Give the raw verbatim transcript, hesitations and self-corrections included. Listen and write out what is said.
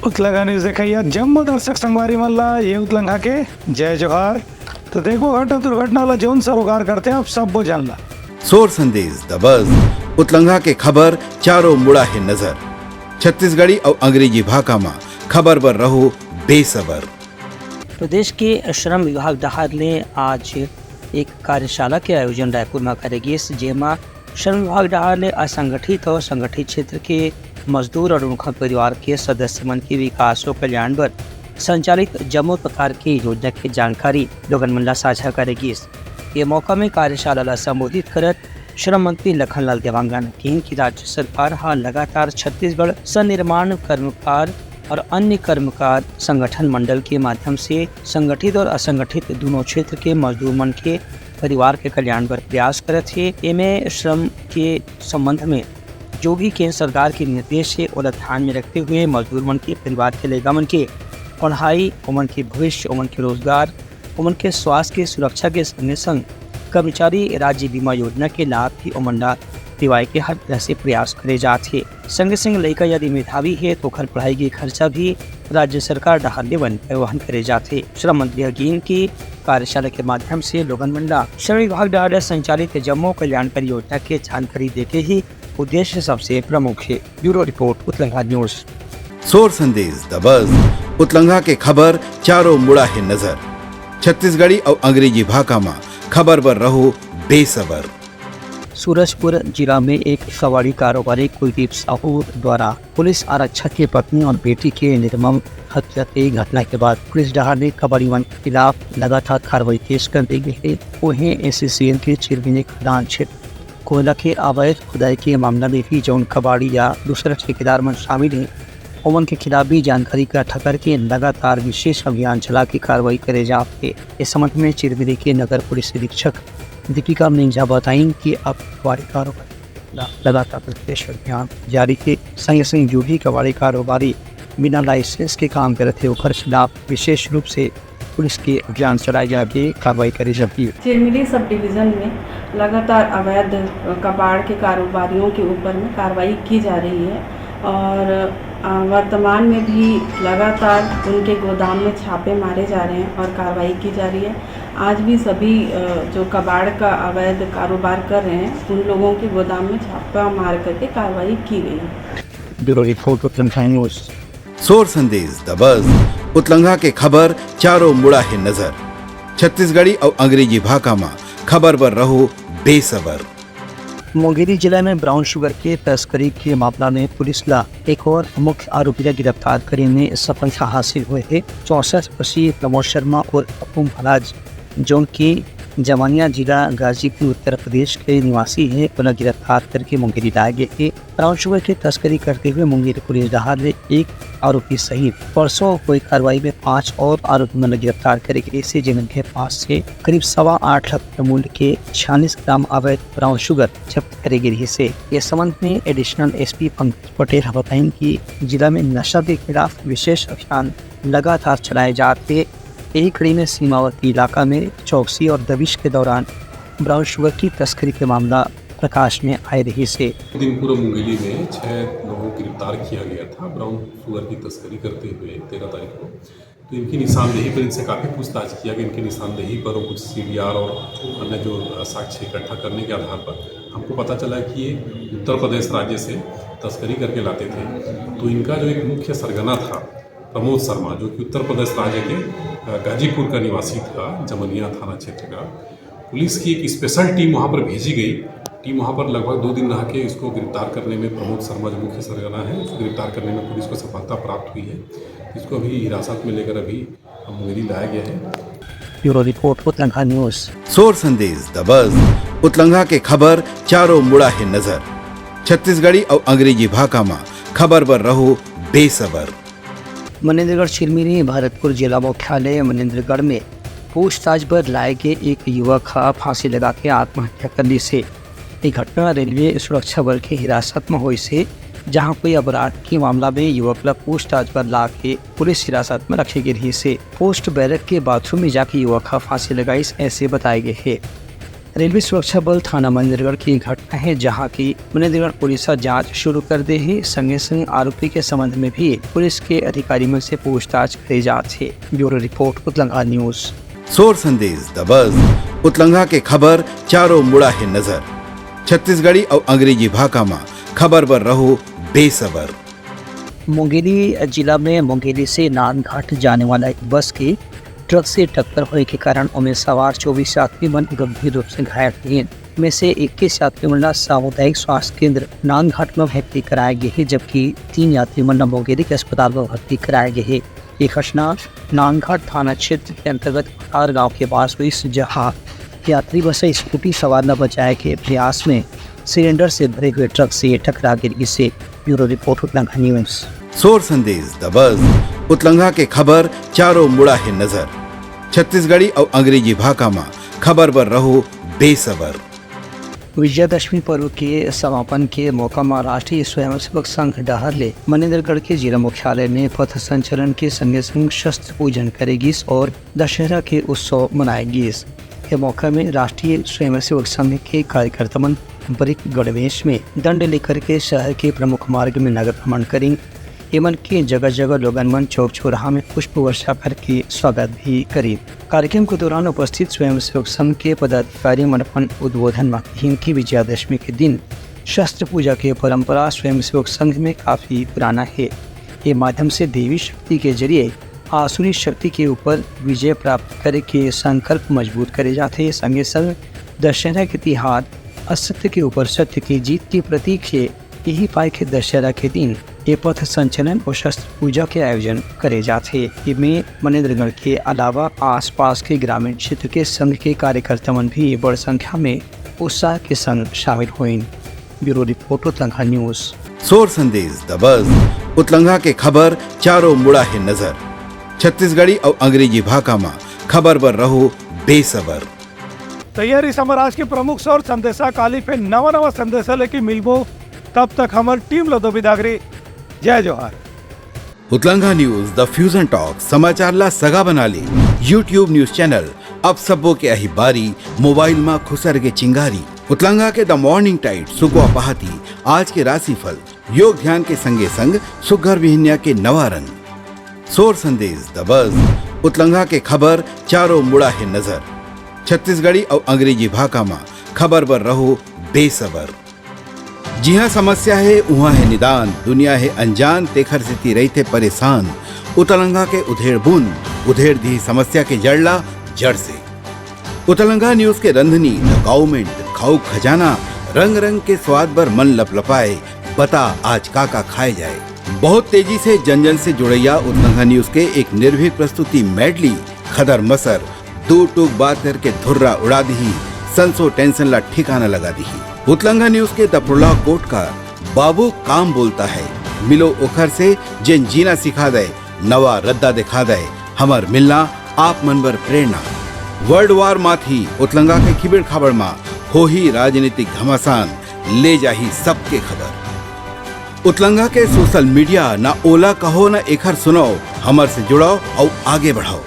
उतलंघा news देखइया जम्मो दर्शक संगवारी मन ला ये उतलंघा के जय जोहार। तो देखो घटना दुर्घटना ला जौन सरोकार करते हैं आप सब वो जानला। सोर संदेश दबस उतलंघा के खबर चारों मुड़ा हे नजर। छत्तीसगढ़ी अउ अंग्रेजी भाखा मा खबर बर रहो बेसबर। प्रदेश के श्रम विभाग डहार ले आज एक कार्यशाला के आयोजन रायपुर म करे गिस, जेमा श्रम विभाग डहार ले असंगठित अउ संगठित क्षेत्र के मजदूर अउ उनखर परिवार के सदस्य मन के विकास अउ कल्याण बर संचालित जम्मो प्रकार के योजना के जानकारी लोगन मन ला साझा करे गिस। ये मौका में कार्यशाला ला संबोधित करत श्रम मंत्री लखनलाल देवांगन किहिन कि राज्य सरकार ह लगातार छत्तीसगढ़ सन्निर्माण कर्मकार और अन्य कर्मकार संगठन मंडल के माध्यम से संगठित और असंगठित दोनों क्षेत्र के मजदूर मन के परिवार के कल्याण बर प्रयास करत हे। एमे श्रम के संबंध में जो भी केंद्र सरकार के निर्देश हे, ओला ध्यान में रखते हुए मजदूर मन के परिवार के लइका मन के पढ़ाई, ओमन के भविष्य, ओमन के रोजगार, ओमन के स्वास्थ्य के सुरक्षा के संगे संग कर्मचारी राज्य बीमा योजना के लाभ भी ओमन ला दिवाए के हर तरह से प्रयास करे जात हे। संगे संग लइका यदि मेधावी हे तो ओखर पढ़ाई के खर्चा भी राज्य सरकार डहार ले वन-, वहन करे जात हे। श्रम मंत्री ह किहिन कि कार्यशाला के माध्यम से लोगन मन ला श्रम विभाग डहार ले संचालित जम्मो कल्याणकारी योजना के जानकारी देके ही उद्देश्य सबसे प्रमुख हे। ब्यूरो रिपोर्ट, उतलंघा न्यूज। सोर संदेश दबस उतलंघा के खबर चारों मुड़ा हे नजर। छत्तीसगढ़ी अउ अंग्रेजी भाखा मा खबर बर रहो बेसबर। सूरजपुर जिला में एक कबाड़ी कारोबारी कुलदीप साहू द्वारा पुलिस आरक्षक के पत्नी और बेटी के निर्मम हत्या के घटना के बाद पुलिस डहार ने कबाड़ी मन के खिलाफ लगातार कार्रवाई तेज कर दी गई है। वहीं एससीएल के चिरमिनी खदान क्षेत्र कोयला के अवैध खुदाई के मामला में भी जौन कबाड़ी या दूसरा ठेकेदार मन शामिल हैं, ओमन के खिलाफ भी जानकारी इकट्ठा करके लगातार विशेष अभियान चला के कार्रवाई करे जात हे। इस संबंध में चिरमिरी के नगर पुलिस अधीक्षक दीपिका मिंजा बताइन कि अब कबाड़ी कारोबार लगातार विशेष अभियान जारी हे। संगे संग जो भी कबाड़ी कारोबारी बिना लाइसेंस के काम करत हे, ओकर खिलाफ विशेष रूप से पुलिस के अभियान चलाए जाके कार्रवाई करे जाही। चिरमिरी सब डिवीजन में लगातार अवैध कबाड़ के कारोबारियों के ऊपर में कार्रवाई की जा रही है और, अ, वर्तमान में भी लगातार उनके गोदाम में छापे मारे जा रहे हैं और कार्रवाई की जा रही है। आज भी सभी, अ, जो कबाड़ का अवैध कारोबार कर रहे हैं, उन लोगों के गोदाम में छापा मार करके कार्रवाई की गई है। ब्यूरो रिपोर्ट, उतलंघा न्यूज। सोर संदेश दबस उतलंघा के खबर चारों मुड़ा हे नजर। छत्तीसगढ़ी अउ अंग्रेजी भाखा मा खबर बर रहो बेसबर। मुंगेली जिला में ब्राउन शुगर के तस्करी के मामला में पुलिस ला एक और मुख्य आरोपी ला गिरफ्तार करे में सफलता हासिल होए हे। चौसठ वर्षीय प्रमोद शर्मा और पप्पू महाराज, जौन के जमानिया जिला गाजीपुर उत्तर प्रदेश के निवासी हे, ओला गिरफ्तार करके मुंगेली लाए गए हे। ब्राउन शुगर के तस्करी करते हुए मुंगेली पुलिस डहार ले एक आरोपी सहित परसों हुई कार्रवाई में पांच और आरोपी मन ला गिरफ्तार करे गए हे, जेमन के पास से करीब सवा आठ लाख रुपए मूल्य के छियालीस ग्राम अवैध ब्राउन शुगर जब्त करे गे रिहिस हे। ये संबंध में एडिशनल एसपी पंकज पटेल ह बताइन कि जिला में नशा के खिलाफ विशेष अभियान लगातार चलाए जात हे। यही कड़ी में सीमावर्ती इलाका में चौकसी और दबिश के दौरान ब्राउन शुगर की तस्करी के मामला प्रकाश में आए रिहिस हे। दिन पूरा मुंगेली में छह लोगों को गिरफ्तार किया गया था ब्राउन शुगर की तस्करी करते हुए तेरह तारीख को। तो इनकी निशानदेही पर इनसे काफ़ी पूछताछ किया कि इनकी निशानदेही पर और कुछ सीडीआर और अन्य जो साक्ष्य इकट्ठा करने के आधार पर हमको पता चला कि ये उत्तर प्रदेश राज्य से तस्करी करके लाते थे। तो इनका जो एक मुख्य सरगना था प्रमोद शर्मा, जो कि उत्तर प्रदेश राज्य के, अ, गाजीपुर का निवासी था, जमनिया थाना क्षेत्र का, पुलिस की एक स्पेशल टीम वहाँ पर भेजी गई। टीम वहाँ पर लगभग दो दिन रह के इसको गिरफ्तार करने में, प्रमोद शर्मा जो मुख्य सरगना है, उसको गिरफ्तार करने में पुलिस को सफलता प्राप्त हुई है। इसको अभी हिरासत में लेकर अभी मुंगेली लाया गया है। ब्यूरो रिपोर्ट, उतलंघा न्यूज। सोर संदेश दबस उतलंघा के खबर चारों मुड़ा हे नजर। छत्तीसगढ़ी अउ अंग्रेजी भाखा मा खबर बर रहो बेसबर। मनेन्द्रगढ़ चिरमिरी भरतपुर जिला मुख्यालय मनेन्द्रगढ़ में पूछताछ बर लाए गे एक युवक ह फांसी लगा के आत्महत्या कर लिस हे। ये घटना रेलवे सुरक्षा बल के हिरासत में होइस हे, जहां कोई अपराध के मामला में युवक ला पूछताछ बर ला के पुलिस हिरासत में रखे गे रिहिस हे। पोस्ट बैरक के बाथरूम में जाके युवक ह फांसी लगाइस, ऐसे बताए गे हे। रेलवे सुरक्षा बल थाना मनेंद्रगढ़ के घटना हे, जहां की मनेंद्रगढ़ पुलिस ह जांच शुरू कर दे हे। संगे संग आरोपी के संबंध में भी पुलिस के अधिकारी मन से पूछताछ करे जात हे। ब्यूरो रिपोर्ट, उतलंगा न्यूज। सोर संदेश दबस, उतलंगा के खबर चारों मुड़ा हे नजर। छत्तीसगढ़ी अउ अंग्रेजी भाखा म खबर बर रहो बेसबर। मुंगेली जिला में मुंगेली से नांदघाट जाने वाला एक बस के ट्रक से टक्कर होए के कारण ओमे सवार चौबीस यात्री मन गंभीर रूप से घायल हुए। में से इक्कीस यात्री मन ला सामुदायिक स्वास्थ्य केंद्र नांदघाट में भर्ती कराए गे हे, जबकि तीन यात्री मन ला मुंगेली के अस्पताल में भर्ती कराए गे हे। ये घटना नांदघाट थाना क्षेत्र के अंतर्गत कुठार गांव के पास हुई, जहां यात्री बस स्कूटी सवार ला बचाए के प्रयास में सिलेंडर से भरे हुए ट्रक से टकरा गे रिहिसे। ब्यूरो रिपोर्ट, उतलंगा न्यूज। सोर संदेश दबस, उतलंगा के खबर चारों मुड़ा हे नजर। छत्तीसगढ़ी अउ अंग्रेजी भाखा म खबर बर रहो बेसबर। विजयादशमी पर्व के समापन के मौका म राष्ट्रीय स्वयंसेवक संघ डहार ले मनेंद्रगढ़ के जिला मुख्यालय में पथ संचलन के संगे संग शस्त्र पूजन करे गिस और दशहरा के उत्सव मनाए गिस। ये मौका में राष्ट्रीय स्वयंसेवक संघ के कार्यकर्ता मन पारंपरिक गणवेश में दंड लेकर के शहर के प्रमुख मार्ग में नगर भ्रमण करिन। एमन के जगह-जगह लोगन मन चौक चौराहा में पुष्प वर्षा करके स्वागत भी करिन। कार्यक्रम के दौरान उपस्थित स्वयंसेवक संघ के पदाधिकारी मन अपन उद्बोधन म कहिन कि विजयादशमी के दिन शस्त्र पूजा के परंपरा स्वयंसेवक संघ में काफी पुराना हे। ये माध्यम से देवी शक्ति के जरिए आसुरी शक्ति के ऊपर विजय प्राप्त करे के संकल्प मजबूत करे जाथे। संगे संग दशहरा के तिहार असत्य के ऊपर सत्य के जीत के प्रतीक हे। यही पाय के दशहरा के दिन ये पथ संचलन और शस्त्र पूजा के आयोजन करे जाथे। इमे मनेंद्रगढ़ के अलावा आसपास के ग्रामीण क्षेत्र के संघ के कार्यकर्ता मन भी बड़ संख्या में उत्साह के संग शामिल होइन। ब्यूरो रिपोर्ट, उतलंगा न्यूज। सोर संदेश दबस, उतलंगा के खबर चारों मुड़ा हे नजर। छत्तीसगढ़ी अउ अंग्रेजी भाखा म खबर बर रहो बेसबर। तैयारी समराज के प्रमुख सोर संदेशा काली फेर नवा नवा संदेशा लेके मिलबो। तब तक हमर टीम ल दो बिदागरी। जय जोहार। उतलंगा न्यूज, द फ्यूजन टॉक, समाचार ला सगा बना ले। YouTube न्यूज चैनल, अब सबो के अही बारी, मोबाइल मा खुसर के चिंगारी। उतलंगा के द मॉर्निंग टाइड, सुगवा पहाती, आज के राशिफल, योग ध्यान के संगे संग सुग्घर बिहनिया के नवा रंग। सोर संदेश दबस, उतलंगा के खबर चारों मुड़ा हे नजर। छत्तीसगढ़ी अउ अंग्रेजी भाखा मा खबर बर रहो बेसबर। जिहाँ समस्या हे, उहाँ हे निदान, दुनिया हे अनजान, तेखर सेती रहिथे परेशान। उतलंगा के उधेड़ बुन, उधेड़ दिही समस्या के जड़ ला जड़ से। उतलंगा न्यूज के रंधनी, द काउमेंट, खाऊ खजाना, रंग रंग के स्वाद बर मन लपलपाए, बता आज का का खाए जाए। बहुत तेजी से जन जन से जुड़ैया उतलंगा न्यूज के एक निर्भीक प्रस्तुति मेडली, खदर मसर, दू टूक बात करके धुर्रा उड़ा दिही, संसो टेंशन ला ठिकाना लगा दिही। उतलंगा न्यूज के द प्रोलॉग कोट का बाबू काम बोलता है, मिलो ओखर से जेन जीना सिखा दे, नवा रद्दा दिखा दे, हमर मिलना आप मन बर प्रेरणा। वर्ल्ड वार माथी उतलंगा के खिबिड़ खाबड़ मा होही राजनीतिक घमासान, ले जाही सबके खबर। उतलंगा के सोशल मीडिया, ना ओला कहो ना एखर सुनाओ, हमर से जुड़ाओ अउ आगे बढ़ाओ।